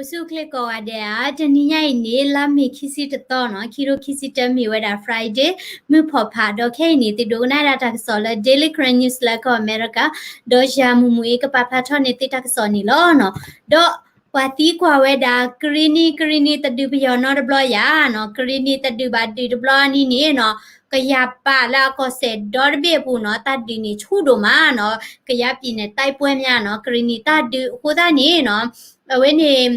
အိၣ်ဆူၣ်အိၣ်ချ့ကိးဂၤဒဲးဧါ, တနံၤညါအံၤန့ၣ် လါမ့ၤခံဆံတသီနီၤ, ခံထိခံဆံတၢ မ့ၢ်ဝဲဒၣ် Friday မုၢ်ဖီၣ်ဖး, ဒီးခဲအံၤန့ၣ် သုဒိကနၣ်ဝဲဒၣ်တၢ်ကစီၣ်လၢ Daily Karen News လၢကီၢ်အမဲရကၤ, ဒီးယၤမုၢ်မုၢ်အံၤ ကပာ်ဖျါထီၣ်န့ၢ်သုတၢ်ကစီၣ်န့ၣ်လီၤနီၤ. ဒီးပှၤသံကွၢ်ဝဲဒၣ် ကရံၣ်နံၣ် ကရံၣ်နံၣ်တဒုးပယီၤနီတဘျီဧါနီၤ, ကရံၣ်နံၣ်တဒုးဘၣ်ဒုးတဘျီအနံၤန့ၣ်နီၤ, ကယၤပာ်လၢအကီၢ်စဲၣ်ဒီတဘ့ၣ်အပူၤနီၤ, တၢ်ဒုးန့ၣ်ဆူၣ်ဒိၣ်မးနီၤ, ကယၤပံၤန့ၣ် တၢ်ပှဲၤမးနီၤ, ကရံၣ်နံၣ်တၢ်ဒုးအဃိသတးန့ၣ်နီၤ, အဝဲန့ၣ်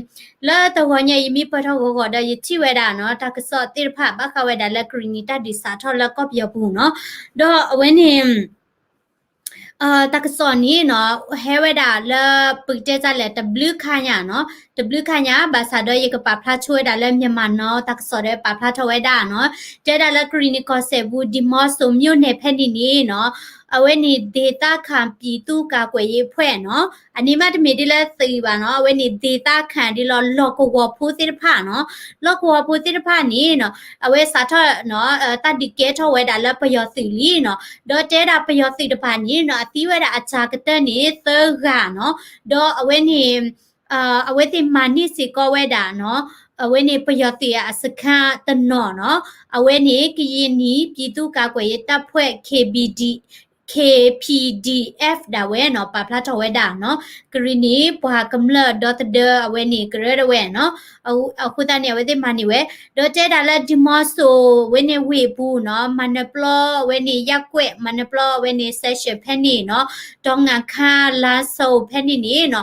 လၢတဂီၤညါအံၤ ယမ့ၢ်ပၢၢ်ထီၣ်ဂီၤဂီၤဒီး ယထံၣ်ဝဲဒၣ်နီၤ, တၢ်ကစီၣ်သ့ၣ်တဖၣ် ဘၣ်ဃးဝဲဒၣ်လၢကရံၣ်နံၣ်တၢ်ဒုးစးထီၣ်လၢကီၢ်ပယီၤပူၤနီၤ, ဒီးအဝဲန့ၣ် တၢ်ကစီၣ်န့ၣ်နီၤ, ဟဲဝဲဒၣ်လၢ ပကတဲတၢ်လဲၣ် တဘျုးခါညါနီၤ, တဘျုးခါညါ ဘၣ်ဆၣ်ဒီးယကပာ်ဖျါဆိဝဲဒၣ်လၢ Myanmar Now တၢ်ကစီၣ်ဒီးပာ်ဖျါထီၣ်ဝဲဒၣ်နီၤ, တဲဒၣ်လၢကရံၣ်နံၣ်ကီၢ်စဲၣ်ပူၤ ဒီမီစိၤ မြို့နယ် ဖဲန့ၣ်န့ၣ်နီၤ, အဝဲန့ၣ် ဒေသခံပြည်သူ့ကာကွယ်ရေးအဖွဲ့နီၤ, အန့ၣ်မးတမ့ၢ်ဒ်လၢသုးဘၣ်နီၤ, အဝဲန့ၣ် ဒေသခံ ဒ်လီၤ လီၢ်ကဝီၤဖိသ့ၣ်တဖၣ်နီၤ, လီၢ်ကဝီၤဖိသ့ၣ်တဖၣ်န့ၣ်နီၤ, အဝဲစးထီၣ်နီၤ, တၢ်ဒုးကဲထီၣ်ဝဲဒၣ်လၢပယီၤသုးလံနီၤ, ဒီးတဲဒၣ်ပယီၤသုးတဖၣ်န့ၣ်နီၤ, အသံဝဲဒၣ်အစှၤကတၢၢ်န့ၣ် သၢဂၤနီၤ, ဒီးအဝဲန့ၣ် အဝဲသ့ၣ်မၤန့ၢ်စ့ၢ်ကီးဝဲဒၣ်နီၤ, အဝဲန့ၣ်ပယီၤသုးအစခန်းတနီၤနီၤ, အဝဲန့ၣ် ကရင်နီပြည်သူ့ကာကွယ်ရေးတပ်ဖွဲ့ KPD KPDF ဒၣ်ဝဲနီၤ, ပာ်ဖျါထီၣ်ဝဲဒၣ်နီၤ, ကရံၣ်နံၣ်ပှၤကမျၢၢ်ဒီသဒၢ အဝဲန့ၣ်ကရၢဒၣ်ဝဲနီၤ, အဃိသတးန့ၣ် အဝဲသ့ၣ်မၤန့ၢ်ဝဲ, ဒီးတဲဒၣ်လၢ ဒီမီစိၤ အဝဲန့ၣ်ဝ့ၢ်ပူၤနီၤ, မၤနၢၤပျီ အဝဲန့ၣ် ရပ်ကွက် မၤနၢၤပျီ အဝဲန့ၣ် section ဖဲန့ၣ်နီၤ, ဒေါ်ငါခါ လါစိၤ ဖဲန့ၣ်န့ၣ်နီၤ,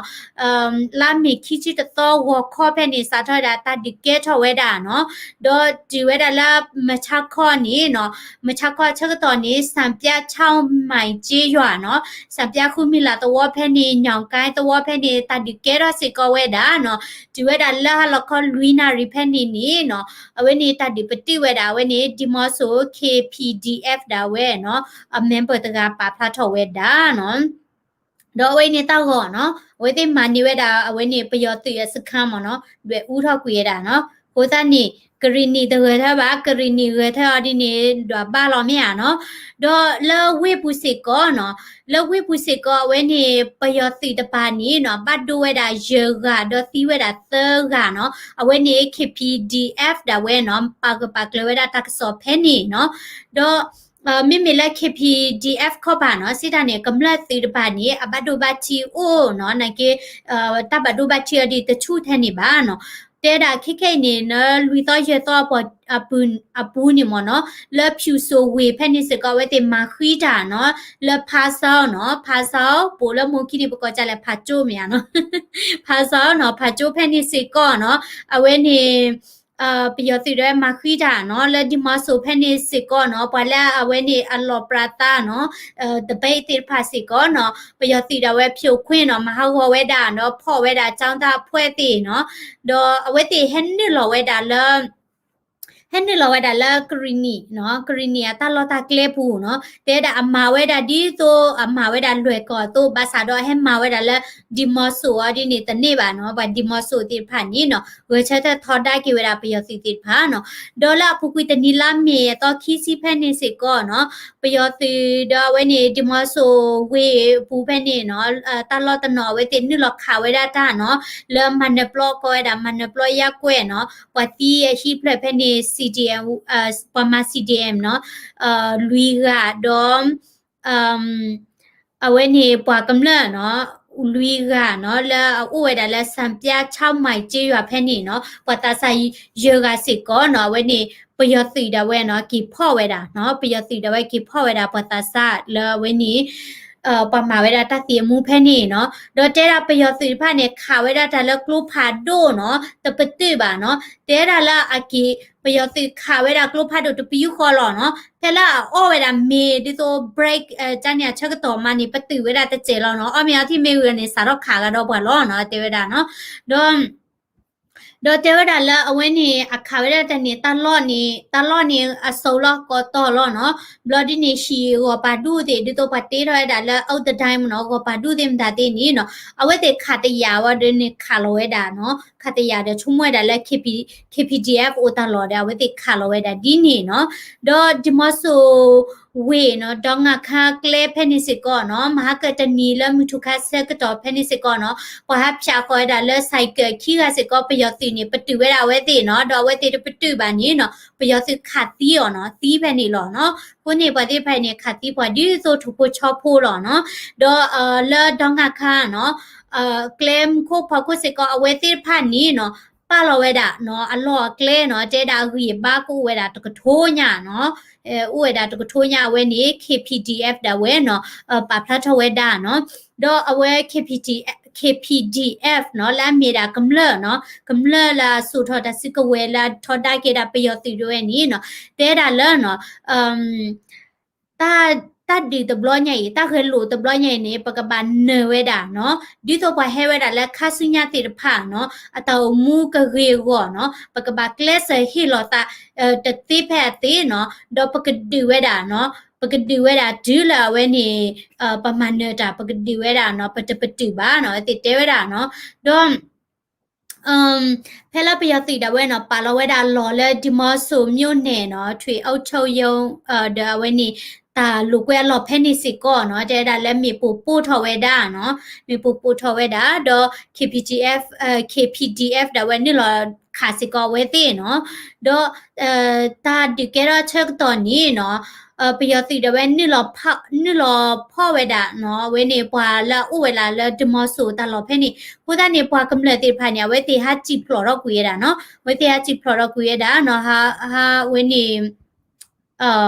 လါမ့ၤခံဆံတသီ ဂီၤခီဖဲန့ၣ် စးထီၣ်ဝဲဒၣ်တၢ်ဒုးကဲထီၣ်ဝဲဒၣ်နီၤ, ဒီးတုၤဝဲဒၣ်လၢ မဆါခီန့ၣ်နီၤ, မဆါခီအဆၢကတီၢ်န့ၣ် စၣ်ပျၢ် ခြောက်မိုင် ကျေးရွာနီၤ, စၣ်ပျၢ် ဃုမံၤလးသဝီဖဲန့ၣ် ညောင်ကိုင်း သဝီဖဲန့ၣ် တၢ်ဒုးကဲထီၣ်စ့ၢ်ကီးဝဲဒၣ်နီၤ, တုၤဝဲဒၣ်လၢဟါလီၤခီ လွံၢ်နၣ်ရံၣ်ဖဲန့ၣ်န့ၣ်နီၤ, အဝဲန့ၣ်တၢ်ဒုးပတုာ်ဝဲဒၣ် အဝဲန့ၣ် ဒီမီစိၤ KPDF ဒၣ်ဝဲနီၤ, အ member တဂၤပာ်ဖျါထီၣ်ဝဲဒၣ်နီၤ. ဒီးအဝဲအံၤန့ၣ်တၢ်ဂီၤနီၤ, အဝဲသ့ၣ်မၤန့ၢ်ဝဲဒၣ် အဝဲန့ၣ်ပယီၤသုးအစခန်းမ့ၢ်နီၤ, ဒွဲၣ်အူထီၣ်ကွံာ်ဝဲဒၣ်နီၤ, အဃိသတးန့ၣ် ကရံၣ်နံၣ်တဂဲၤထၢၣ်ဘၣ်, ကရံၣ်နံၣ်ဂဲၤထၢၣ်အီၤဒ်န့ၣ် ဒွးဘၣ်လီၤမ့ၢ်ဧါနီၤ, ဒီးလၢဝ့ၢ်ပူၤစ့ၢ်ကီးနီၤ, လၢဝ့ၢ်ပူၤစ့ၢ်ကီး အဝဲန့ၣ် ပယီၤသုးတပၤန့ၣ်နီၤ, ဘၣ်ဒိဝဲဒၣ်ယဲၢ်ဂၤ ဒီးသံဝဲဒၣ်သၢဂၤနီၤ, အဝဲန့ၣ် KPDF ဒၣ်ဝဲနီၤ, ပာ်ဂၢၢ်ပာ်ကျၢၤဝဲဒၣ်တၢ်ကစီၣ်ဖဲန့ၣ်နီၤ, ဒီး မ့မ့ၢ်လၢ KPDF ခီပၤနီၤ, စံးတၢ်န့ၣ် ကမျၢၢ်သုးတပၤန့ၣ် အဘၣ်ဒိဘၣ်ထံးအိၣ်နီၤ, နာ်က့ တၢ်ဘၣ်ဒိဘၣ်ထံးအီၤဒ်တဆူၣ်ထဲန့ၣ်ဘၣ်နီၤ, တဲဒၣ်ခဲခဲအံၤန့ၣ် လၢလွံၢ်သီယဲၢ်သီအပူၤ, အပူၤန့ၣ်မ့ၢ်နီၤ, လၢဖၠူၤစိၤဝ့ၢ်ဖဲန့ၣ်စ့ၢ်ကီး အဝဲသ့ၣ်မၤဃံတၢ်နီၤ, လၢဖါစီနီၤ, ဖါစီ ပိာ်လၢမိၢ်ခံန့ၣ် ပကိးကလဲၣ် ဖါကၠိမ့ၢ်ဧါနီၤ, ဖါစီနီၤ, ဖါကၠိဖဲန့ၣ်စ့ၢ်ကီးနီၤ, အဝဲန့ၣ် ပယီၤသုးဒၣ်ဝဲမၤဃံတၢ်နီၤ, လၢဒီမီစိၤဖဲန့ၣ်စ့ၢ်ကီးနီၤ, ပှၤလၢအဝဲန့ၣ်အလီၢ်ပြးသးနီၤ, တဘဲအံၤသ့ၣ်တဖၣ်စ့ၢ်ကီးနီၤ, ပယီၤသုးဒၣ်ဝဲဖျိးခွ့နီၤ, မၤဟးဂီၤဝဲဒၣ်နီၤ, ဖီၣ်ဝဲဒၣ် ကျောင်းသား အဖွဲ့သ့ၣ်နီၤ, ဒီးအဝဲသ့ၣ်ဟဲနုာ်လီၤဝဲဒၣ်လၢ ဟဲနုာ်လီၤဝဲဒၣ်လၢကရံၣ်နံၣ်နီၤ, ကရံၣ်နံၣ်အတၢ်လီၢ်တၢ်ကျဲပူၤနီၤ, တဲဒၣ်အမၤဝဲဒၣ်ဒ်သိး အမၤဝဲဒၣ်လွဲၢ်ကီၢ်အသိး ဘၣ်ဆၣ်ဒီးအဟဲမၤဝဲဒၣ်လၢ ဒီမီစိၤအီၤဒ်န့ၣ်တန့ၢ်ဘၣ်နီၤ, ပှၤဒီမီစိၤသ့ၣ်တဖၣ်န့ၣ်နီၤ, ဂဲၤဆၢထၢၣ်ထီဒါက့ၤဝဲဒၣ်ပယီၤသုးသ့ၣ်တဖၣ်နီၤ, ဒီးလၢအပူၤကွံာ်တနံၤလါမ့ၤအသီခံဆံဖဲန့ၣ်စ့ၢ်ကီးနီၤ, ပယီၤသုးဒီးအဝဲန့ၣ် ဒီမီစိၤဝ့ၢ်အပူၤဖဲန့ၣ်နီၤ, တၢ်လီၢ်တနီၤအဝဲသ့ၣ်နုာ်လီၤခးဝဲဒၣ်တၢ်နီၤ, လၢမၤနၢၤပျီကိးဝဲဒၣ် မၤနၢၤပျီ ရပ်ကွက် နီၤ, ပှၤသံအဟံၣ်ဖျၢၣ်ဖဲန့ၣ် CDM ပှၤမၤ CDM နီၤ, လွံၢ်ဂၤဒီး အဝဲန့ၣ်ပှၤကမျၢၢ်နီၤ, လွံၢ်ဂၤနီၤ, လၢအအိၣ်ဝဲဒၣ်လၢ စၣ်ပျၢ် ခြောက်မိုင် ကျေးရွာ ဖဲန့ၣ်နီၤ, ပှၤသးစၢ်ယဲၢ်ဂၤစ့ၢ်ကီးနီၤ, အဝဲန့ၣ် ပယီၤသုးဒၣ်ဝဲနီၤ က့ၤဖီၣ်ဝဲဒၣ်နီၤ, ပယီၤသုးဒၣ်ဝဲက့ၤဖီၣ်ဝဲဒၣ်ပှၤသးစၢ်လၢအဝဲန့ၣ် ပှၤမၤဝဲဒၣ်တၢ်သံအမူဖဲန့ၣ်နီၤ, ဒီးတဲဒၣ်ပယီၤသုးတဖၣ်န့ၣ် ခးဝဲဒၣ်တၢ်လၢကျိဖးဒိၣ်နီၤ, တပတုာ်ဘၣ်နီၤ, တဲဒၣ်လၢအက့ၤ ပယီၤသုးခးဝဲဒၣ်ကျိဖးဒိၣ်တပယူာ်ဃီလီၤနီၤ, ဖဲလၢအအီၣ်ဝဲဒၣ်မ့ၤဒ်သိး break ကန့ၣ်အဆၢကတီၢ်မးန့ၣ် ပတုာ်ဝဲဒၣ်တစဲးလီၤနီၤ, အီၣ်မ့ၤအီထံၣ်မ့ၢ်ဂ့ၤန့ၣ် စးထီၣ်ခးကဒီးပှၤလီၤနီၤ တဲဝဲဒၣ်နီၤ, ဒီး ဒီးတဲဝဲဒၣ်လၢအဝဲန့ၣ် အခးဝဲဒၣ်တၢ်န့ၣ် တၢ်လီၢ်န့ၣ် တၢ်လီၢ်န့ၣ်အစိၤလီၤကိးတီၤလီၤနီၤ, ဘျီဒ်န့ၣ် ဟံၣ်ဂီၤပၤဒူၣ်သ့ၣ် ဒ်သိးပှၤတ့ထီၣ်ဝဲဒၣ်လၢ အူတဒဲမ့ၢ်နီၤ, ဂီၤပၤဒူၣ်သ့ၣ်မတၤသ့ၣ်န့ၣ်နီၤ, အဝဲသ့ၣ်ခးတယာ်ဝဲဒၣ်န့ၣ် ခးလီၤဝဲဒၣ်နီၤ, ခးတယာ်ဒီးဆိကမိၣ်ဝဲဒၣ်လၢ KP, KPDF အိၣ်တၢ်လီၢ်ဒီး အဝဲသ့ၣ်ခးလီၤဝဲဒၣ်ဒ်န့ၣ်နီၤ, ဒီးဒံမီစိၤ ဝ့ၢ်နီၤ ဒီငါခါကျဲဖဲန့ၣ်စ့ၢ်ကီးနီၤ မဟါကတနံၤလၢမုၢ်ထူၣ်ခါဆၢကတီၢ်ဖဲန့ၣ်စ့ၢ်ကီးနီၤ ပှၤဟးဖၠးဃီၤဝဲဒၣ်လၢ cycle ခံဂၤစ့ၢ်ကီး ပယီၤသုးန့ၣ် ပတုာ်ဝဲဒၣ်အဝဲသ့ၣ်နီၤ ဒီးအဝဲသ့ၣ်တပတုာ်ဘၣ်န့ၣ်နီၤ ပယီၤသုးခးသံအီၤနီၤ သံဖဲန့ၣ်လီၤနီၤ အဃိန့ၣ် ပှၤသ့ၣ်တဖၣ်န့ၣ် ခးသံပှၤဒ်သိးထိၣ်ဖိဆီဖိလီၤနီၤ ဒီး လၢဒီငါခါနီၤ ကျဲမူခိၣ်ဖီခိၣ်စ့ၢ်ကီး အဝဲသ့ၣ်တဖၣ်န့ၣ်နီၤ ပာ်လီၤဝဲဒၣ်နီၤ အလီၢ်အကျဲနီၤ တဲဒၣ်အဂံၢ်အဘါကအိၣ်ဝဲဒၣ်တကထိညါနီၤ အိၣ်ဝဲဒၣ်တကထိညါအဝဲန့ၣ် K P D F ဒၣ်ဝဲနီၤ ပာ်ဖျါထီၣ်ဝဲဒၣ်နီၤ ဒီးအဝဲ K P D F နီၤ လၢအမ့ၢ်ဒၣ်ကမျၢၢ်နီၤ ကမျၢၢ်လၢအစိာ်ထီၣ်တၢ်စုကဝဲၤလၢအထီဒါက့ၤဒၣ်ပယီၤသုးဒၣ်ဝဲန့ၣ်နီၤ တဲဒၣ်လၢနီၤ တၢ် တၢ်ဒုးတဘျီညါအံၤ တၢ်ဂဲၤလိာ်တဘျီညါအံၤန့ၣ် ပကဘၣ်နၢၤဝဲဒၣ်နီၤ ဒ်သိးပှၤဟဲဝဲဒၣ်လၢခါဆူညါသ့ၣ်တဖၣ်နီၤ အတၢ်အိၣ်မူကဂ့ၤအဂီၢ်နီၤ ပကဘၣ်ကျဲးစၢးဟ့ၣ်လီၤသး တသ့ဖဲအသ့နီၤ ဒီးပကဒုးဝဲဒၣ်နီၤ ပကဒုးဝဲဒၣ်တုၤလၢအဝဲန့ၣ် ပမၤနၢၤတၢ် ပကဒုးဝဲဒၣ်နီၤ ပတပတုာ်ဘၣ်နီၤ အဝဲသ့ၣ်တဲဝဲဒၣ်နီၤ ဒီး ဖဲလၢပယီၤသုးဒၣ်ဝဲနီၤ ပာ်လီၤဝဲဒၣ်အလီၢ်လၢ ဒီးမီစိၤ မြို့နယ် နီၤ ထွေအုပ်ချုပ်ရုံး ဒီးအဝဲန့ၣ် တၢ်လိာ်ကွဲအလီၢ်ဖဲန့ၣ်စ့ၢ်ကီးနီၤ တဲဝဲဒၣ်လၢမ့ၣ်ပိၢ်ပိၢ်ထီၣ်ဝဲဒၣ်နီၤ မ့ၣ်ပိၢ်ပိၢ်ထီၣ်ဝဲဒၣ် ဒီး K P T F K P D F ဒၣ်ဝဲနုာ်လီၤခးစ့ၢ်ကီးအဝဲသ့ၣ်နီၤ ဒီး တၢ်ဒုးကဲထီၣ်ဆၢကတီၢ်န့ၣ်နီၤ ပယီၤသုးဒၣ်ဝဲ နုာ်လီၤဖီၣ်ဝဲဒၣ်နီၤ အဝဲန့ၣ်ပှၤလၢအအိၣ်ဝဲဒၣ်လၢ ဒီးမီစိၤ တၢ်လီၢ်ဖဲန့ၣ် အဃိသတးန့ၣ် ပှၤကမျၢၢ်သ့ၣ်တဖၣ်န့ၣ် အဝဲသ့ၣ်ဟးစံၣ်ဖျိးထီၣ်ကွံာ်ဝဲဒၣ်နီၤ အဝဲသ့ၣ်ဟးစံၣ်ဖျိးထီၣ်ကွံာ်ဝဲဒၣ်နီၤ ဟးဝဲန့ၣ်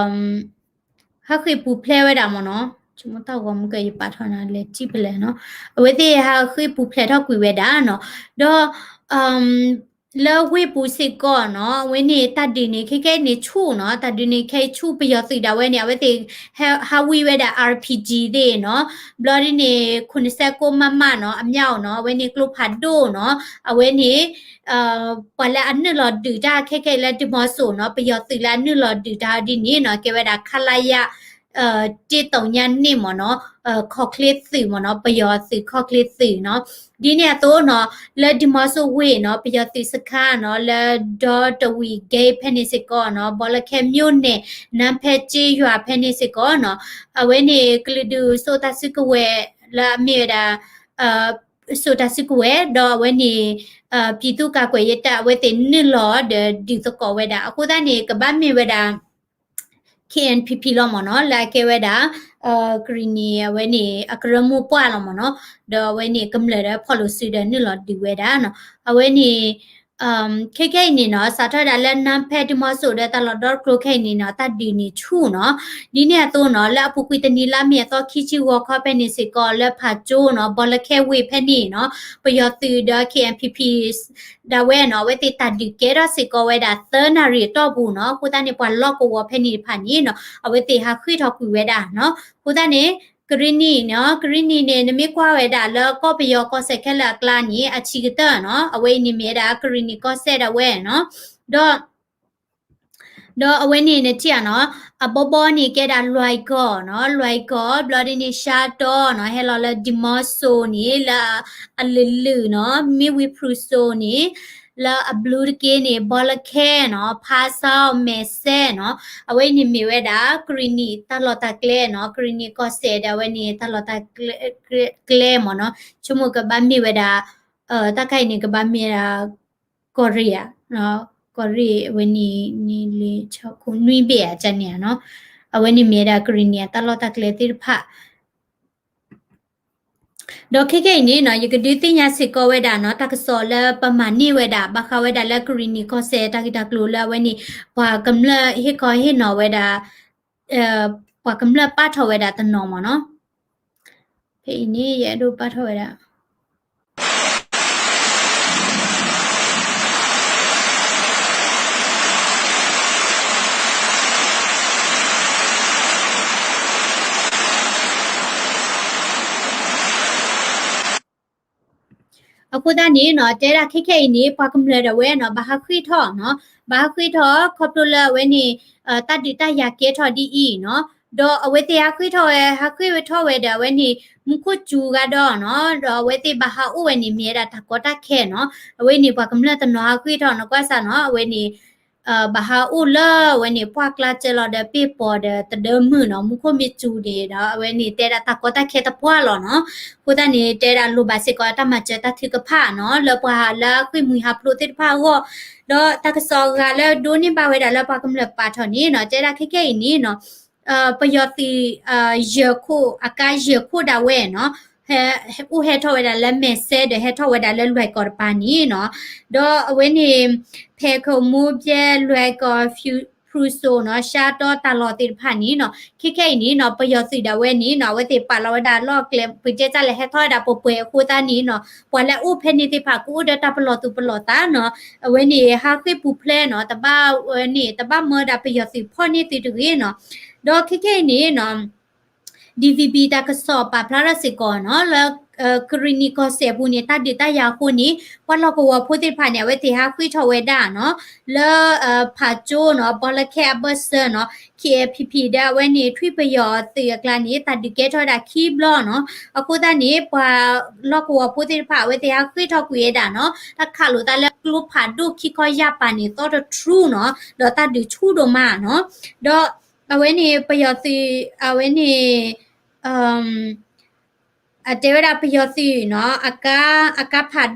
ဟးဃ့ၢ်ပူၤဖျဲးဝဲဒၣ်မ့ၢ်နီၤ ဆိကမိၣ်တၢ်ဂီၤမူကယပာ်ထီၣ်နၤလဲၤစံၣ်ဖဲလဲၣ်နီၤ အဝဲသ့ၣ်ဟးဃ့ၢ်ပူၤဖျဲးထီၣ်ကွံာ်ဝဲဒၣ်နီၤ ဒီး လၢဝ့ၢ်ပူၤစ့ၢ်ကီးနီၤ အဝဲန့ၣ်တၢ်ဒုးန့ၣ် ခဲကဲအံၤန့ၣ်ဆူၣ်နီၤ တၢ်ဒုးန့ၣ်ခဲအံၤဆူၣ် ပယီၤသုးဒၣ်ဝဲန့ၣ် အဝဲသ့ၣ် ဟးဝံဝဲဒၣ် R P G သ့ၣ်နီၤ ဘျီဒ်န့ၣ် ခုနှစ်ဆယ့်ကိုး မမ နီၤ အမြောက်နီၤ အဝဲန့ၣ်ကျိဖးဒိၣ်နီၤ အဝဲန့ၣ် ပှၤလၢအနုာ်လီၤဒုးတၢ်ခဲခဲအံၤလၢ ဒီးမီစိၤနီၤ ပယီၤသုးလၢအနုာ်လီၤဒုးတၢ်ဒ်န့ၣ်နီၤ ကဲဝဲဒၣ် ခလရ တစ်သုညနစ် မ့ၢ်နီၤ ခီၣ်ချ့သုးမ့ၢ်နီၤ ပယီၤသုးခီၣ်ချ့သုးနီၤ ဒ်န့ၣ်အသိးနီၤ လၢ ဒီးမီစိၤ ဝ့ၢ်နီၤ ပယီၤသုးစခါနီၤ လၢ ဒီတဝံၤ ဂိတ် ဖဲန့ၣ်စ့ၢ်ကီးနီၤ ဘောလခဲ မြို့နယ် နန်းဖဲကျေးရွာ ဖဲန့ၣ်စ့ၢ်ကီးနီၤ အဝဲန့ၣ် ကလုာ်ဒူၣ်စိာ်တၢ်စုကဝဲၤလၢအမ့ၢ်ဝဲဒၣ် စိာ်တၢ်စုကဝဲၤ ဒီးအဝဲန့ၣ် ပြည်သူ့ကာကွယ်ရေးတပ် အဝဲသ့ၣ်နုာ်လီၤဒီးဒုးသကိးဝဲဒၣ် အဃိသတးန့ၣ် ကဘၣ်မ့ၢ်ဝဲဒၣ် K N P P လီၤမ့ၢ်နီၤ လၢအကဲဝဲဒၣ် ကရံၣ်နံၣ် အဝဲန့ၣ် အကရၢမိၢ်ပှၢ်လီၤမ့ၢ်နီၤ ဒီးအဝဲန့ၣ် ကမျၢၢ်ဒီးဖီၣ်လိာ်စုဒီးနုာ်လီၤဒုးဝဲဒၣ်နီၤ အဝဲန့ၣ် ခဲခဲအံၤန့ၣ်နီၤ စးထီၣ်ဒၣ်လၢ နန်းဖဲ ဒီးမီစိၤ ဒီးတၢ်လီၢ်ဒီတကျိၤခဲအံၤန့ၣ်နီၤ တၢ်ဒုးန့ၣ်ဆူၣ်နီၤ ဒ်န့ၣ်အသိးနီၤ လၢအပူၤကွံာ်တနံၤလါမ့ၤအသီခံဆံဂီၤခီဖဲန့ၣ်စ့ၢ်ကီး လၢဖးကၠိနီၤ ဘောလခဲ ဝ့ၢ် ဖဲန့ၣ်နီၤ ပယီၤသုးဒီး K N P P ဒၣ်ဝဲနီၤ အဝဲသ့ၣ်တၢ်ဒုးကဲထီၣ်စ့ၢ်ကီးဝဲဒၣ် သၢနၣ်ရံၣ်အတီၢ်ပူၤနီၤ အဃိသတးန့ၣ် ပှၤလီၢ်ကဝီၤဖဲန့ၣ်တဖၣ်န့ၣ်နီၤ အဝဲသ့ၣ်ဟးဃ့ၢ်ထီၣ်ကွံာ်ဝဲဒၣ်နီၤ အဃိသတးန့ၣ် ကရံၣ်နံၣ်နီၤ ကရံၣ်နံၣ်န့ၣ် နမ့ၢ်ကွၢ်ဝဲဒၣ်လၢကီၢ်ပယီၤကီၢ်စဲၣ်ခဲလၢာ်အကျါန့ၣ် အဆံးကတၢၢ်နီၤ အဝဲအံၤန့ၣ်မ့ၢ်ဝဲဒၣ် ကရံၣ်နံၣ်ကီၢ်စဲၣ်ဒၣ်ဝဲနီၤ ဒီး ဒီးအဝဲန့ၣ်နထံၣ်ဧါနီၤ အဘီဘီန့ၣ် ကဲဒၣ်လွဲၢ်ကီၢ်နီၤ လွဲၢ်ကီၢ် ဘျီဒ်န့ၣ် ရှါတီနီၤ ဟဲလီၤလၢ ဒီးမီစိၤန့ၣ် လၢအလုာ်လုာ်နီၤ မ့ၢ်ဝံဖရူၣ်စိၤန့ၣ် လၢအဘျုးတက့ၢ်န့ၣ် ဘီလခဲနီၤ ဖါဆီ မဲာ်ဆဲနီၤ အဝဲန့ၣ်မ့ၢ်ဝဲဒၣ် ကရံၣ်နံၣ်တၢ်လီၢ်တၢ်ကျဲနီၤ ကရံၣ်နံၣ်ကီၢ်စဲၣ်ဒီးအဝဲန့ၣ် တၢ်လီၢ်တၢ်ကျဲမ့ၢ်နီၤ ဆိကမိၣ်ကဘၣ်မ့ၢ်ဝဲဒၣ် တၢ်ခါအံၤန့ၣ် ကဘၣ်မ့ၢ်ဝဲဒၣ် ကီၢ်ရ့ၣ်ဧါ ကီၢ်ရ့ၣ်အဝဲန့ၣ် နံၤလ့ၤဆီခိၣ်နွံဘ့ၣ်ဧါ ကန့ၣ်ဧါနီၤ အဝဲန့ၣ်မ့ၢ်ဝဲဒၣ်ကရံၣ်နံၣ်အတၢ်လီၢ်တၢ်ကျဲသ့ၣ်တဖၣ် ဒီးခဲခဲအံၤန့ၣ်နီၤ ယကဒုးသ့ၣ်ညါစ့ၢ်ကီးဝဲဒၣ်နီၤ တၢ်ကစီၣ်လၢပမၤန့ၢ်ဝဲဒၣ် ဘၣ်ဃးဝဲဒၣ်လၢကရံၣ်နံၣ်ကီၢ်စဲၣ်တၢ်ဂ့ၢ်တၢ်ကျိၤလၢအဝဲန့ၣ် ပှၤကမျၢၢ်ဟ့ၣ်ခီဟ့ၣ်နီၤဝဲဒၣ် ပှၤကမျၢၢ်ပာ်ထီၣ်ဝဲဒၣ်တနီၤမ့ၢ်နီၤ ဖဲအံၤန့ၣ် ယအဲၣ်ဒိးပာ်ထီၣ်ဝဲဒၣ် အဃိသတးန့ၣ်နီၤ တဲဒၣ်ခဲခဲအံၤန့ၣ် ပှၤကမျၢၢ်ဒၣ်ဝဲနီၤ ဘၣ်ဟးဃ့ၢ်ထီၣ်နီၤ ဘၣ်ဟးဃ့ၢ်ထီၣ်ခီဖျိလၢအဝဲန့ၣ် တၢ်ဒုးတၢ်ယၤကဲထီၣ်ဒ်အံၤနီၤ ဒီးအဝဲသ့ၣ်ဟးဃ့ၢ်ထီၣ်ဝဲ ဟးဃ့ၢ်ဝဲထီၣ်ဝဲဒီးအဝဲန့ၣ် မူခိၣ်စူၤဂၤဒီးနီၤ ဒီးအဝဲသ့ၣ်ဘၣ်ဟးအိၣ်ဝဲန့ၣ် မ့ၢ်ဝဲဒၣ်တၢ်ကီတၢ်ခဲနီၤ အဝဲန့ၣ် ပှၤကမျၢၢ်တနီၤဟးဃ့ၢ်ထီၣ်နီၤ ကွၢ်စၢ်နီၤ အဝဲန့ၣ် ဘၣ်ဟးအိၣ်လၢအဝဲန့ၣ် ပှၢ်ကျါစၢလီၤဒီး ပ့ၢ်ပီၤဒီးတဒၢမုၢ်နီၤ, မူခိၣ်မ့ၢ်စူၤန့ၣ်ဒီး အဝဲန့ၣ်တဲဒၣ်တၢ်ကီတၢ်ခဲတပှၢ်လီၤနီၤ. အဃိသတးန့ၣ် တဲဒၣ်လိၣ်ဘၣ်စ့ၢ်ကီးတၢ်မၤစၢၤတၢ်ထုကဖၣ်နီၤ လၢပှၤလၢအဃ့ၢ်မှံဟးဖျိးသ့ၣ်တဖၣ်အဂီၢ်, ဒီးတၢ်ကစီၣ်အဂၤလၢဒိးန့ၢ်ဘၣ်ဝဲဒၣ်လၢပှၤကမျၢၢ်ပာ်ထီၣ်န့ၣ်နီၤ, တဲဒၣ်ခဲခဲအံၤန့ၣ်နီၤ ပယီၤသုး ယဲၢ်ခိၣ် အကါယဲၢ်ခိၣ်ဒၣ်ဝဲနီၤ, ဟဲ အိၣ်ဟဲထီၣ်ဝဲဒၣ်လၢမဲာ်စဲဒီးဟဲထီၣ်ဝဲဒၣ်လၢလွဲၢ်ကီၢ်တပၤန့ၣ်နီၤ, ဒီးအဝဲန့ၣ် ဖဲးခိၣ်မူဘျဲလွဲၢ်ကီၢ် ဖရူစိၤနီၤ ရှါတီတၢ်လီၢ်သ့ၣ်တဖၣ်န့ၣ်နီၤ, ခဲခဲအံၤန့ၣ်နီၤ ပယီၤသုးဒၣ်ဝဲန့ၣ်နီၤ အဝဲသ့ၣ်ပာ်လီၤဝဲဒၣ်လီၢ်ကျဲ ပကတဲတၢ်လဲၤဟဲထီၣ်ဝဲဒၣ်ပှဲၤပှဲၤအဃိသတးန့ၣ်နီၤ ပှၤလၢအအိၣ်ဖဲန့ၣ်သ့ၣ်တဖၣ် ကအိၣ်ဒီးတၢ်ပလီၢ်သူၣ်ပလီၢ်သးနီၤ, အဝဲန့ၣ် ဟးဃ့ၢ်ပူၤဖျဲးနီၤ တဘၣ်ဝဲန့ၣ် တဘၣ်မၢဒၣ်ပယီၤသုးဖီၣ်န့ၢ်သုတဂ့ၤနီၤ, ဒီးခဲခဲအံၤန့ၣ်နီၤ DVB တၢ်ကစီၣ်ပာ်ဖျါထီၣ်စ့ၢ်ကီးနီၤ လၢ ကရံၣ်နံၣ်ကီၢ်စဲၣ်ပူၤန့ၣ် တၢ်ဒုးတၢ်ယၤအဃိန့ၣ် ပှၤလီၢ်ကဝီၤဖိသ့ၣ်တဖၣ်န့ၣ် အဝဲသ့ၣ်ဟးဃ့ၢ်ထီၣ်ဝဲဒၣ်နီၤ လၢ ဖးကၠိနီၤ ဘီလၢခဲအဘၢၣ်စၢၤနီၤ KNPP ဒီးအဝဲန့ၣ် ထွံၣ်ပယီၤသုးအကျါန့ၣ် တၢ်ဒုးကဲထီၣ်ဝဲဒၣ်ခံဘျီနီၤ, အဃိသတးန့ၣ် ပှၤလီၢ်ကဝီၤဖိသ့ၣ်တဖၣ် အဝဲသ့ၣ်ဟးဃ့ၢ်ထီၣ်ကွံာ်ဝဲဒၣ်နီၤ တၢ်ခးလိာ်သးလၢကျိဖးဒိၣ်ခံခီယၢ်ပၤန့ၣ် သီတထြူနီၤ ဒီးတၢ်ဒုးဆူၣ်ဒိၣ်မးနီၤ, ဒီး အဝဲန့ၣ် ပယီၤသုး အဝဲန့ၣ် အတဲဝဲဒၣ်ပယီၤသုးနီၤ အကါ အကါဖး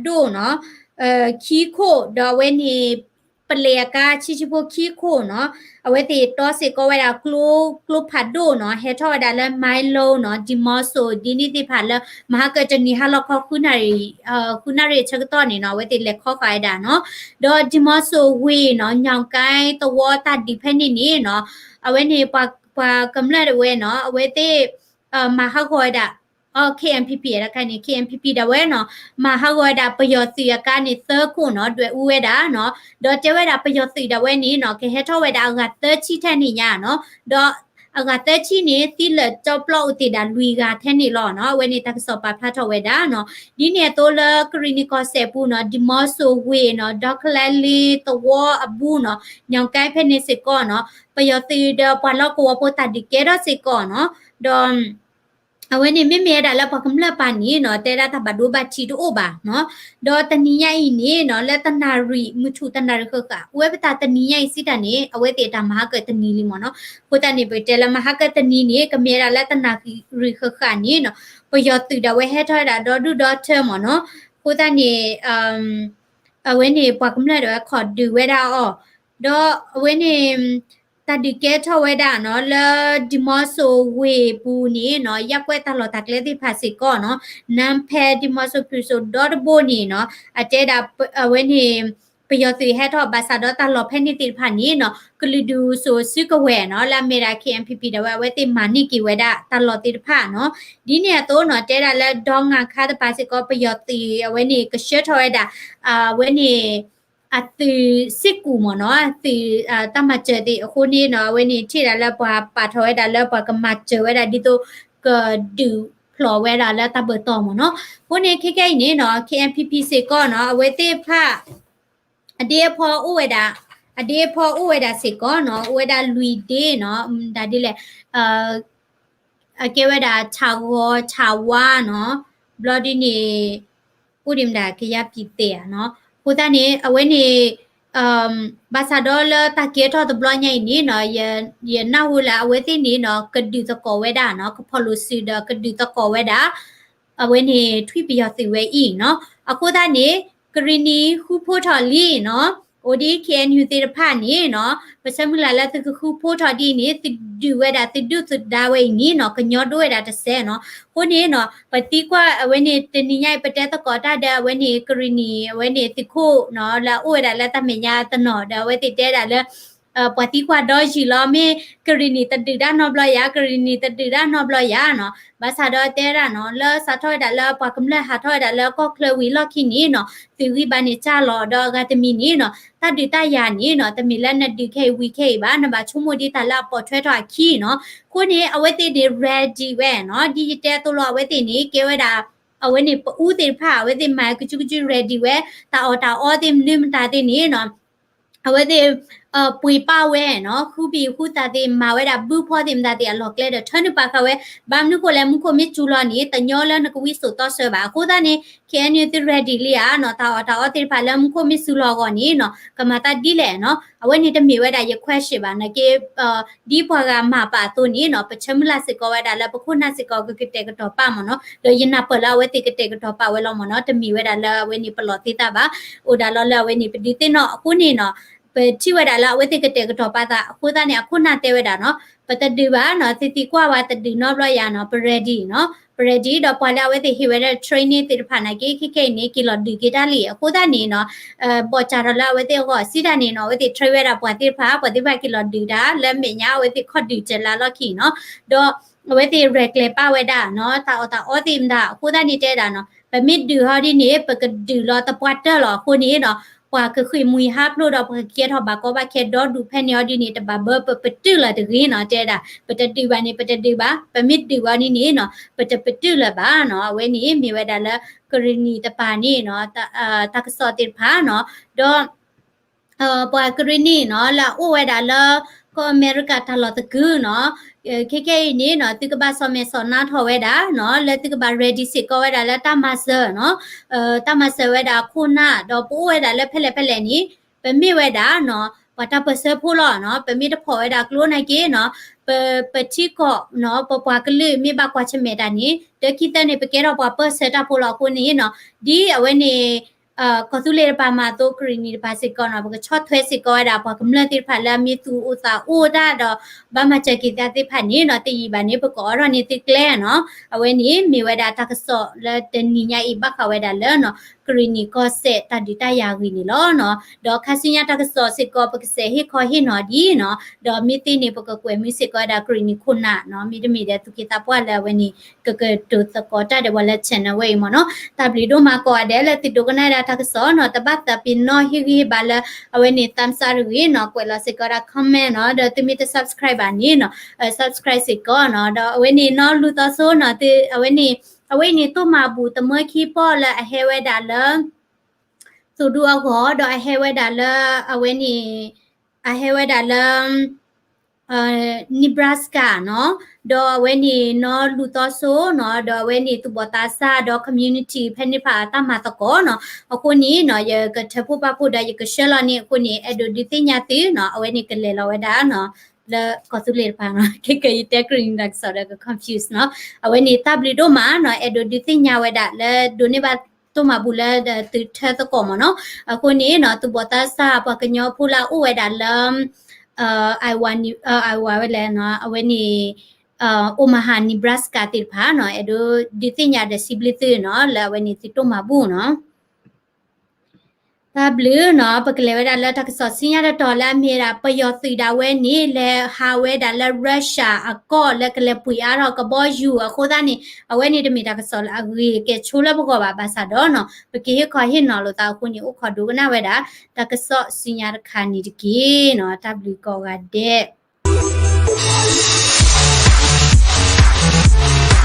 ဒိၣ်နီၤ ခံခိၣ် ဒီးအဝဲန့ၣ် ပလဲၤအကါဆံးဆံးဖိခံခိၣ်နီၤ, အဝဲသ့ၣ်တီစ့ၢ်ကီးဝဲဒၣ်ကျိ ကျိဖးဒိၣ်နီၤ ဟဲထီၣ်ဝဲဒၣ်လၢ မၤလီနီၤ ဒံမီစိၤ ဒ်န့ၣ်သ့ၣ်တဖၣ်လၢ မဟါကတနံၤဟါလီၤခီ ဃုနၣ်ရံၣ်အဆၢကတီၢ်န့ၣ်နီၤ အဝဲသ့ၣ်လဲၤခီဃာ်ဝဲဒၣ်နီၤ, ဒီးဒံမီစိၤဝ့ၢ်နီၤ ညောင်ကိုင်းသဝီတၢ်ဒုးဖဲန့ၣ်န့ၣ်နီၤ အဝဲန့ၣ် ပှၤကမျၢၢ်ဒၣ်ဝဲနီၤ အဝဲသ့ၣ် မၤဟးဂီၤဝဲဒၣ် KNPP တခါန့ၣ် KNPP ဒၣ်ဝဲနီၤ မၤဟးဂီၤဝဲဒၣ်ပယီၤသုးအကါန့ၣ်သၢခိၣ်နီၤ ဒွဲၣ်အူဝဲဒၣ်နီၤ, ဒီးတဲဝဲဒၣ်ပယီၤသုးဒၣ်ဝဲန့ၣ်နီၤ ကဟဲထီၣ်ဝဲဒၣ်အဂၤသၢဆံထဲန့ၣ်ညါနီၤ, ဒီးအဂၤသၢဆံန့ၣ် သံလၢာ်ကၠီပျီအိၣ်တ့ၢ်ဒၣ်လွံၢ်ဂၤထဲန့ၣ်လီၤနီၤ, အဝဲန့ၣ်တၢ်ကစီၣ်ပာ်ဖျါထီၣ်ဝဲဒၣ်နီၤ, ဒ်န့ၣ်အသိးလၢကရံၣ်နံၣ်ကီၢ်စဲၣ်ပူၤနီၤ ဒံမီစိၤဝ့ၢ်နီၤ ဒီကလဲလ့သဝီအပူၤနီၤ ညောင်ကိုင်းဖဲန့ၣ်စ့ၢ်ကီးနီၤ ပယီၤသုးဒီးပှၤလီၢ်ကဝီၤဖိတၢ်ဒုးကဲထီၣ်စ့ၢ်ကီးနီၤ, ဒီး အဝဲန့ၣ်မ့မ့ၢ်ဝဲဒၣ်လၢပှၤကမျၢၢ်ပာ်န့ၣ်နီၤ တဲဒၣ်တၢ်ဘၣ်ဒိဘၣ်ထံးတအိၣ်ဘၣ်နီၤ, ဒီးတနံၤညါအံၤန့ၣ်နီၤ လၢတနၣ်ရံၣ် မုၢ်ထူၣ်တနၣ်ရံၣ်ဃၣ်ဃၣ် အိၣ်ဝဲပတၢ်တနံၤညါအံၤစံးတၢ်န့ၣ် အဝဲသ့ၣ်အတၢ်မၤဟါကတနံၤလံမ့ၢ်နီၤ, အဃိသတးန့ၣ် ပကတဲလၢမၤဟါကတနံၤန့ၣ် ကမ့ၢ်ဝဲဒၣ်လၢတနၣ်ရံၣ်ဃၣ်ဃၣ်န့ၣ်နီၤ ပယီၤသုးဒၣ်ဝဲဟဲထီၣ်ဝဲဒၣ်ဒီဒူၣ်ဒီထၢမ့ၢ်နီၤ, အဃိသတးန့ၣ် အဝဲန့ၣ်ပှၤကမျၢၢ်ဒၣ်ဝဲခိးဒုးဝဲဒၣ်အီၤ, ဒီးအဝဲန့ၣ် တၢ်ဒုးကဲထီၣ်ဝဲဒၣ်နီၤ လၢဒံမီစိၤဝ့ၢ်ပူၤန့ၣ်နီၤ ယၢ်ကွဲးတၢ်လီၢ်တၢ်ကျဲသ့ၣ်တဖၣ်စ့ၢ်ကီးနီၤ နါဖဲ ဒံမီစိၤ ဖရူစိၤ ဒီတဘိန့ၣ်နီၤ အတဲဒၣ် အဝဲန့ၣ် ပယီၤသုးဟဲထီၣ်ဘၣ်ဆၣ်ဒီးတၢ်လီၢ်ဖဲန့ၣ်သ့ၣ်တဖၣ်န့ၣ်နီၤ ကလုာ်ဒူၣ်စိၤစုကဝဲၤနီၤ လၢအမ့ၢ်ဒၣ် KNPP ဒၣ်ဝဲ အဝဲသ့ၣ်မၤန့ၢ်က့ၤဝဲဒၣ်တၢ်လီၢ်သ့ၣ်တဖၣ်နီၤ ဒ်န့ၣ်အသိးနီၤ တဲဒၣ်လၢဒီငါခါတပၤစ့ၢ်ကီး ပယီၤသုးအဝဲန့ၣ် ကဆှၢထီၣ်ဝဲဒၣ် အဝဲန့ၣ် အသုးစ့ၢ်ကီးမ့ၢ်နီၤ အသုး တၢ်မၤစၢၤသ့ၣ်အဃိန့ၣ်နီၤ အဝဲန့ၣ် ထံၣ်ဒၣ်လၢပှၤပာ်ထီၣ်ဝဲဒၣ်လၢပှၤကမၤစၢၤဝဲဒၣ်ဒ်သိး ကဒုးဖျိးဝဲဒၣ်လၢတၢ်ဘၢၣ်တီၢ်မ့ၢ်နီၤ အဃိန့ၣ် ခဲခဲအံၤန့ၣ်နီၤ KNPP စ့ၢ်ကီးနီၤ အဝဲသ့ၣ်တဖၣ် အဒ့အဖီအိၣ်ဝဲဒၣ် အဒ့အဖီအိၣ်ဝဲဒၣ်စ့ၢ်ကီးနီၤ အိၣ်ဝဲဒၣ်လွံၢ်ဒ့နီၤ ဒ်လဲၣ် အကဲဝဲဒၣ် ထးဂီၤ ထးဝါနီၤ ဘျီဒ်န့ၣ် အိၣ်ဒံးမတၤ ကယၤပံၤသဲးဧါနီၤ အဃိသတးန့ၣ် အဝဲန့ၣ် ဘၣ်ဆၣ်ဒီးလၢတၢ်ကဲထီၣ်တဘျီညါအံၤန့ၣ်နီၤ ယနၢ်ဟူလၢအဝဲသ့ၣ်န့ၣ်နီၤ ကဒုးသကိးဝဲဒၣ်နီၤ ကဖီၣ်လိာ်စုဒီးကဒုးသကိးဝဲဒၣ် အဝဲန့ၣ်ထွံၣ်ပယီၤသုးဝဲအံၤနီၤ အဃိသတးန့ၣ် ကရံၣ်နံၣ်ဃုဖိထီၣ်လံနီၤ အိၣ်ဒ် KNU သ့ၣ်တဖၣ်န့ၣ်နီၤ ပဆၢမုၢ်လၢ်လၢသုကဃုဖိထီၣ်ဒ်အံၤန့ၣ် သုဒုးဝဲဒၣ်သုဒုၣ်သုဒါဝဲအံၤန့ၣ်နီၤ ကညီဒိၣ်ဝဲဒၣ်တစဲးနီၤ အဃိန့ၣ်နီၤ ပသံကွၢ်အဝဲန့ၣ် တနံၤညါအံၤ ပတဲသကိးတၢ်ဒီးအဝဲန့ၣ် ကရံၣ်နံၣ် အဝဲန့ၣ်သုးခိၣ်နီၤ လၢအအိၣ်ဝဲဒၣ်လၢတၢ်မဲာ်ညါတနီၤဒီး အဝဲသ့ၣ်တဲဒၣ်လၢ ပှၤသံကွၢ်ဒီယံာ်လီၤ မ့ၢ်ကရံၣ်နံၣ်တဒုးတၢ်နီတဘျီယၤ ကရံၣ်နံၣ်တဒုးတၢ်နီတဘျီယၤနီၤ ဘၣ်ဆၣ်ဒီးတဲဒၣ်နီၤ လၢစးထီၣ်ဝဲဒၣ်လၢပှၤကမျၢၢ်ဟးထီၣ်ဝဲဒၣ်လၢကီၢ်ချၢဝံၤလီၢ်ခံန့ၣ်နီၤ သုးဂံၢ်ဘါန့ၣ်စၢ်လီၤဒီးအဂၤတမံၤန့ၣ်နီၤ တၢ်ဒုးတၢ်ယၤန့ၣ်နီၤ တမ့ၢ်လၢနဒုးခဲအံၤဝံၤခဲအံၤဘၣ် နဘၣ်ဆိကမိၣ်ဒ်တၢ်လၢအပိာ်ထွဲထီၣ်အခံနီၤ အဃိန့ၣ် အဝဲသ့ၣ်န့ၣ် ready ဝဲနီၤ ဒ်ယတဲအသိးလီၤ အဝဲသ့ၣ်န့ၣ် ကဲဝဲဒၣ် အဝဲန့ၣ်ပအူသ့ၣ်တဖၣ် အဝဲသ့ၣ်မၤကစုကစု ready ဝဲ တၢ်အီၣ်တၢ်အီသ့ၣ်မနုၤမတၤသ့ၣ်န့ၣ်နီၤ အဝဲသ့ၣ် ပှ့ၤပာ်ဝဲနီၤ ဃုဘံၣ်ဃုသးသ့ၣ် မၤဝဲဒၣ်ဘုဖီသ့ၣ်မတၤသ့ၣ်အလီၢ်ကျဲဒီး ထၢနုာ်ပာ်ဃာ်ဝဲ, ဘၣ်မနုၤဃိလဲၣ် မူခိၣ်မ့ၢ်စူၤလီၤန့ၣ် တညီလၢနကဝံစိာ်တီဆၢဘၣ်. အဃိသတးန့ၣ် ခဲအံၤန့ၣ်သု ready လံဧါနီၤ, တၢ်အီၣ်တၢ်အီသ့ၣ်တဖၣ်လၢမူခိၣ်မ့ၢ်စူၤလီၤအဂီၢ်န့ၣ်နီၤ ကမၤသးဒ်လဲၣ်နီၤ. အဝဲန့ၣ်တမ့ၢ်ဝဲဒၣ်ယ question ဘၣ်နာ်က့ ဒ်ပှၤဂၤမၤပာ်အသိးန့ၣ်နီၤ ပဆၢမုၢ်လၢ်စ့ၢ်ကီးဝဲဒၣ်လၢပခိၣ်နၢ်စ့ၢ်ကီးကကတဲာ်ကတီၤပာ်မ့ၢ်နီၤ, ဒီးယနၢ်ပၢၢ်လၢအဝဲသ့ၣ်ကတဲာ်ကတီၤပာ်ဝဲလီၤမ့ၢ်နီၤ, တမ့ၢ်ဝဲဒၣ်လၢအဝဲန့ၣ်ပလီၢ်သ့တၢ်ဘၣ်, အိၣ်ဒၣ်လီၤလၢအဝဲန့ၣ် ပဒုးသ့ၣ်နီၣ်အဃိန့ၣ်နီၤ, ပထံၣ်ဝဲဒၣ်လၢအဝဲသ့ၣ်ကတဲာ်ကတီၤပာ်သးအဃိသတးန့ၣ် အခိၣ်နၢ်တဲဝဲဒၣ်နီၤ, ပတဒုးဘၣ်နီၤ, သုသံကွၢ်ဝဲတဒုးနီတဘျီယၤနီၤ, ပ ready နီၤ, ပ ready ဒီးပှၤလၢအဝဲသ့ၣ်ဟ့ၣ်ဝဲဒၣ် training သ့ၣ်တဖၣ်နာ်က့ ခဲခဲအံၤန့ၣ် က့ၤလီၤဒုးက့ၤတၢ်လံ. အဃိသတးန့ၣ်နီၤ ဘီၣ်စၢ်ထီၣ်လၢအဝဲသ့ၣ်အဂီၢ်စံးတၢ်န့ၣ်နီၤ, အဝဲသ့ၣ် train ဝဲဒၣ်ပှၤသ့ၣ်တဖၣ်, ပှၤသ့ၣ်တဖၣ်က့ၤလီၤဒုးတၢ် လၢမဲာ်ညါအဝဲသ့ၣ်ခီၣ်ဒုးတၢ်လၢအလီၢ်ခံနီၤ, ဒီးအဝဲသ့ၣ်ရဲၣ်ကျဲၤပာ်ဝဲဒၣ်နီၤ, တၢ်အီၣ်တၢ်အီသ့ၣ်မတၤ, အဃိသတးန့ၣ်တဲဒၣ်နီၤ, ပမ့ၢ်ဒုးဟီဒ်န့ၣ် ပကဒုးလီၤသပှၢ်တၢၢ်လီၤ. အဃိန့ၣ်နီၤ ပှၤကဃ့ၢ်မှံဟးဖျိးဒီးပကကဲထီၣ်ဘၣ်ကီဘၣ်ခဲဒီဒူၣ်ဖဲန့ၣ်အီၤဒ်န့ၣ် တဘၣ်ဘၢပပတုာ်လၢၤတဂ့ၤနီၤ, တဲဒၣ် ပတဒုးဘၣ်န့ၣ် ပတဒုးဘၣ်, ပမ့ၢ်ဒုးဘၣ်ဒ်န့ၣ်နီၤ ပတပတုာ်လၢၤဘၣ်နီၤ. အဝဲန့ၣ်မ့ၢ်ဝဲဒၣ်လၢ ကရံၣ်နံၣ်တပၤန့ၣ်နီၤ, တၢ်ကစီၣ်သ့ၣ်တဖၣ်နီၤ, ဒီး ပှၤကရံၣ်နံၣ်နီၤ လၢအအိၣ်ဝဲဒၣ်လၢ ကီၢ်အမဲရကၤတၢ်လီၢ်သကုၤနီၤ, ခဲခဲအံၤန့ၣ်နီၤ သုကဘၣ်ဆီၣ်မဲာ်ဆီၣ်နါထီၣ်ဝဲဒၣ်နီၤ, လၢသုကဘၣ် ready စ့ၢ်ကီးဝဲဒၣ်လၢတၢ်မၤစၢၤနီၤ, တၢ်မၤစၢၤဝဲဒၣ်အခိၣ်နၢ်, ဒီးပအိၣ်ဝဲဒၣ်လၢဖဲလဲၣ်ဖဲလဲၣ်န့ၣ် ပမ့ၢ်ဝဲဒၣ်နီၤ ပှၤတၢ်ပၢၢ်ဆၢဖိလီၤနီၤ, ပမ့ၢ်တဖီၣ်ဝဲဒၣ်ကျိနာ်က့နီၤ, ပ ပထံကီၢ်နီၤ ပပှၤကလုာ်မ့ၢ်ဘၣ်ကွၢ်ဆၢၣ်မဲာ်တၢ်န့ၣ် ဒၢခံသၢန့ၣ် ပကဲထီၣ်ပှၤပၢၢ်ဆၢတၢ်ဖိလီၤ. အဃိန့ၣ်နီၤ ဒ်အဝဲန့ၣ် ကီၢ်သူလ့ၤတပၤမၤအသိး ကရံၣ်နံၣ်တပၤစ့ၢ်ကီးနီၤ ပကဆီၣ်ထွဲစ့ၢ်ကီးဝဲဒၣ် ပှၤကမျၢၢ်သ့ၣ်တဖၣ်လၢအမ့ၢ်သူၣ်အိၣ်သးအိၣ်တၢ်ဒီး ဘၣ်မၤစၢၤက့ၤသးသ့ၣ်တဖၣ်န့ၣ်နီၤ, တယံာ်ဘၣ်န့ၣ် ပကအီၣ်ထီၣ်န့ၢ်သုကျဲနီၤ. အဝဲန့ၣ်မ့ၢ်ဝဲဒၣ်တၢ်ကစီၣ်လၢတနံၤညါအံၤ ဘၣ်ဃးဝဲဒၣ်လၢနီၤ ကရံၣ်နံၣ်ကီၢ်စဲၣ်တၢ်ဒုးတၢ်ယၤအဂ့ၢ်န့ၣ်လီၤနီၤ. ဒီးခါဆူညါတၢ်ကစီၣ်စ့ၢ်ကီး ပကစဲးဟ့ၣ်ခီဟ့ၣ်နီၤဒ်နီၤ, ဒီးမ့ၢ်သ့န့ၣ် ပကကွဲးမုာ်စ့ၢ်ကီးဝဲဒၣ်ကရံၣ်နံၣ်ခိၣ်နၢ်နီၤ, မ့တမ့ၢ်ဒီးသူၣ်က့သးပှၢ်လၢအဝဲန့ၣ် ကကတိၤသကိးတၢ်ဒီးပှၤလၢ channel ဝဲအံၤမ့ၢ်နီၤ. တၢ်ဘျုးဒိၣ်မးကိးဂၤဒဲးလၢသုဒိကနၣ်ဝဲဒၣ်တၢ်ကစီၣ်နီၤ, တဘၣ်သးပ့ၤနီၣ်ဟ့ၣ်ဂံၢ်ဟ့ၣ်ဘါလၢ အဝဲန့ၣ် thumbs up တဂ့ၤနီၤ, ကွဲးလီၤစ့ၢ်ကီးဝဲဒၣ် comment နီၤ, ဒီးသုမ့ၢ်တ subscribe ဘၣ်န့ၣ်နီၤ subscribe စ့ၢ်ကီးနီၤ. ဒီးအဝဲန့ၣ်နီၢ်လူၢ်သီဆိနီၤ, အဝဲန့ၣ် အဝဲအံၤန့ၣ် တိၢ်မၤဘူၣ်သမၢခံပီၣ်လၢအဟဲဝဲဒၣ်လၢ သိၣ်ဒူအဂီၢ် ဒီးအဟဲဝဲဒၣ်လၢ အဝဲန့ၣ် အဟဲဝဲဒၣ်လၢ Nebraska နီၤ, ဒီးအဝဲန့ၣ်နီၢ်လူၢ်သီဆိနီၤ, ဒီးအဝဲန့ၣ်သူၣ်ဘီၣ်သးစၢ် ဒီး community ဖဲန့ၣ်တဖၣ်အတၢ်မၤသကိးနီၤ. အဃိန့ၣ်နီၤ ယကထၢဖှိၣ်ပာ်ဖှိၣ်ဒီးယကဆှၢလီၤန့ၣ် အဃိန့ၣ် အဲၣ်ဒိးဒုးသ့ၣ်ညါသုနီၤ, အဝဲန့ၣ်ကလဲၤလီၤဝဲဒၣ်နီၤ လၢကီၢ်သူလ့ၤတပၤနီၤ, ခဲကယတဲကရံၣ်နံၣ်တၢ်ကစီၣ်ဒီးက confuse နီၤ. အဝဲန့ၣ်တၢ်ဘျုးဒိၣ်မးနီၤ, အဲၣ်ဒိးဒုးသ့ၣ်ညါဝဲဒၣ်လၢဒိးန့ၢ်ဘၣ်တိၢ်မၤဘူၣ်လၢသုထၢသကိးမ့ၢ်နီၤ. အဃိန့ၣ်နီၤ သူၣ်ဘီၣ်သးစၢ်ပှၤကညီဖိလၢအအိၣ်ဝဲဒၣ်လၢ Iowa ဝဲလဲၣ်နီၤ, အဝဲန့ၣ် Omaha Nebraska သ့ၣ်တဖၣ်နီၤ, အဲၣ်ဒိးဒုးသ့ၣ်ညါဒီးစံးဘျုးသုနီၤ လၢအဝဲန့ၣ်သုတိၢ်မၤဘူၣ်နီၤ. တၢ်ဘျုးနီၤ, ပကလဲၤဝဲဒၣ်လၢတၢ်ကစီၣ်ဆူညါတတီၤလၢအမ့ၢ်ဝဲဒၣ် ပယီၤသုးဒၣ်ဝဲန့ၣ် လဲၤဟးဝဲဒၣ်လၢ Russia အကီၢ်လၢကလဲၤပှ့ၤအါထီၣ်ကဘီယူၤအဃိသတးန့ၣ် အဝဲန့ၣ်တမ့ၢ်တၢ်ကစီၣ်လၢအဂ့ၤကဲဆိလၢပဂီၢ်ဘၣ်, ဘၣ်ဆၣ်ဒီးနီၤ ပကဟ့ၣ်ခီဟ့ၣ်နီၤလိာ်သးအဃိန့ၣ် အိၣ်ခိးဒိကနၣ်ဝဲဒၣ် တၢ်ကစီၣ်ဆူညါတခါန့ၣ်တက့ၢ်နီၤ. တၢ်ဘျုးကိးဂၤဒဲး.